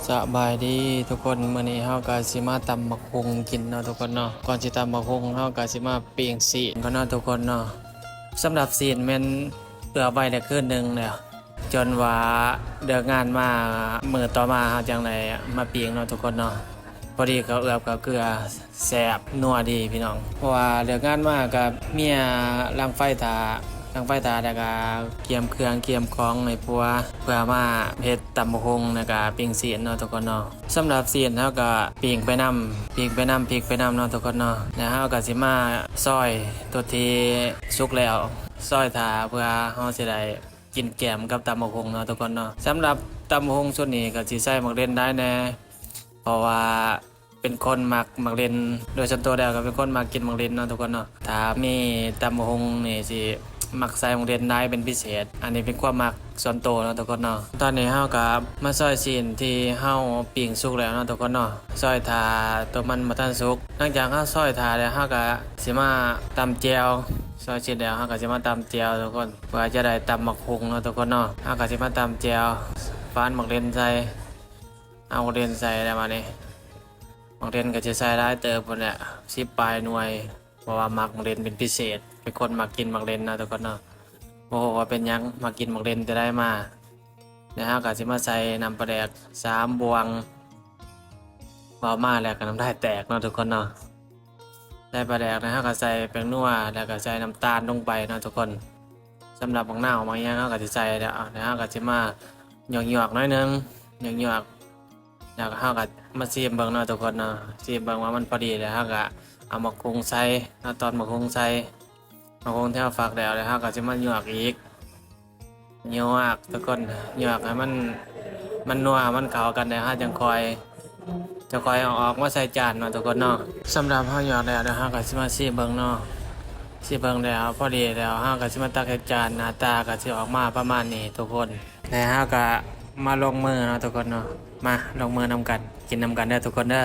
ສະບາຍດີທຸກຄົນ, ມື້ນີ້ເຮົາກໍຊິມາຕຳບັກຫຸ່ງກິນເນາະທຸກຄົນເນາະ. ກ່ອນຊິຕຳບັກຫຸ່ງ ເຮົາກໍຊິມາປີ້ງຊີ້ນກ່ອນເນາະທຸກຄົນເນາະ. ສຳລັບຊີ້ນແມ່ນເອືອບໄວ້ໄດ້ຄືນໜຶ່ງແລ້ວ, ຈົນວ່າເລີກງານມາ ມື້ຕໍ່ມາເຮົາຈັ່ງໄດ້ມາປີ້ງເນາະທຸກຄົນເນາະ. ພໍດີເຂົ້າເອືອບເຂົ້າເກືອ ແຊບນົວດີພີ່ນ້ອງ. ເພາະວ່າເລີກງານມາກໍເມຍຫຼັງໄຟຖ້າ, ຫຼັງໄຟຖ້າ ແລ້ວກໍກຽມເຄື່ອງກຽມຂອງໃຫ້ຜົວ ເພື່ອມາເຮັດຕຳບັກຫຸ່ງ ແລ້ວກໍປີ້ງຊີ້ນເນາະທຸກຄົນເນາະ. ສຳລັບຊີ້ນເຮົາກໍປີ້ງໄປນຳ, ປີ້ງໄປນຳ, ປີ້ງໄປນຳເນາະທຸກຄົນເນາະ. ແລ້ວເຮົາກໍຊິມາຊອຍຕົວທີ່ສຸກແລ້ວ, ຊອຍຖ້າເພື່ອເຮົາຊິໄດ້ກິນແກ້ມກັບຕຳບັກຫຸ່ງເນາະທຸກຄົນເນາະ. ສຳລັບຕຳບັກຫຸ່ງຊຸດນີ້ກໍຊິໃສ່ໝາກເຫຼັ້ນຫຼາຍແດ່ ເພາະວ່າ ເປັນຄົນມັກໝາກເຫຼັ້ນ, ໂດຍສ່ວນຕົວແລ້ວກໍເປັນຄົນມັກກິນໝາກເຫຼັ້ນເນາະທຸກຄົນເນາະ. ຖ້າມີຕຳບັກຫຸ່ງນີ້ຊິມັກໃສ່ໝາກເຫຼັ້ນຫຼາຍເປັນພິເສດ, ອັນນີ້ເປັນຄວາມມັກສ່ວນຕົວເນາະທຸກຄົນເນາະ. ຕອນນີ້ເຮົາກໍມາຊອຍຊີ້ນທີ່ເຮົາປີ້ງສຸກແລ້ວເນາະທຸກຄົນເນາະ, ຊອຍຖ້າຕົວມັນບໍ່ທັນສຸກ. ຫຼັງຈາກເຮົາຊອຍຖ້າແລ້ວ ເຮົາກໍຊິມາຕຳແຈ່ວ, ຊອຍຊີ້ນແລ້ວເຮົາກໍຊິມາຕຳແຈ່ວທຸກຄົນ ເພື່ອຈະໄດ້ຕຳບັກຫຸ່ງເນາະທຸກຄົນເນາະ. ເຮົາກໍຊິມາຕຳແຈ່ວ, ຝານໝາກເຫຼັ້ນໃສ່, ເອົາໝາກເຫຼັ້ນໃສ່ແລ້ວບາດນີ້ ໝາກເຫຼັ້ນກໍຊິໃສ່ຫຼາຍເຕີບພຸ້ນແຫຼະ, ສິບປາຍໜ່ວຍ, ເພາະວ່າມັກໝາກເຫຼັ້ນເປັນພິເສດ, ເປັນຄົນມັກກິນໝາກເຫຼັ້ນເນາະທຸກຄົນເນາະ. ບໍ່ຮູ້ວ່າເປັນຫຍັງ ມັກກິນໝາກເຫຼັ້ນແຕ່ໃດມາ. ແລ້ວເຮົາກໍຊິມາໃສ່ນ້ຳປາແດກສາມບ່ວງ, ເວົ້າມາແລ້ວກໍນ້ຳລາຍແຕກເນາະທຸກຄົນເນາະ. ໃສ່ປາແດກແລ້ວເຮົາກໍໃສ່ແປ້ງນົວ ແລ້ວກໍໃສ່ນ້ຳຕານລົງໄປເນາະທຸກຄົນ. ສຳລັບໝາກນາວໝາກຫຍັງເຮົາກໍຊິໃສ່ແລ້ວ, ແລ້ວເຮົາກໍຊິມາຫຍອກໆໜ້ອຍໜຶ່ງ, ຫຍອກໆ ແລ້ວເຮົາກໍມາຊີມເບິ່ງເນາະທຸກຄົນເນາະ. ຊີມເບິ່ງວ່າມັນພໍດີແລ້ວ ເຮົາກໍເອົາໝາກຫຸ່ງໃສ່ເນາະ, ຕອນໝາກຫຸ່ງໃສ່, ໝາກຫຸ່ງທີ່ເຮົາຟັກແລ້ວ ແລ້ວເຮົາກໍຊິມາຫຍອກອີກ, ຫຍອກທຸກຄົນ, ຫຍອກໃຫ້ມັນ, ມັນນົວ ມັນເຂົ້າກັນແລ້ວ ເຮົາຈັ່ງຄ່ອຍ, ຈັ່ງຄ່ອຍເອົາອອກມາໃສ່ຈານເນາະທຸກຄົນເນາະ. ສຳລັບເຮົາຫຍອກແລ້ວ ແລ້ວເຮົາກໍຊິມາຊີມເບິ່ງເນາະ, ຊີມເບິ່ງແລ້ວພໍດີແລ້ວ ເຮົາກໍຊິມາຕັກໃສ່ຈານ, ໜ້າຕາກໍຊິອອກມາປະມານນີ້ທຸກຄົນ. ແລ້ວເຮົາກໍມາລົງມືເນາະທຸກຄົນເນາະ, ມາລົງມືນຳກັນ, ກິນນຳກັນເດີທຸກຄົນເດີ.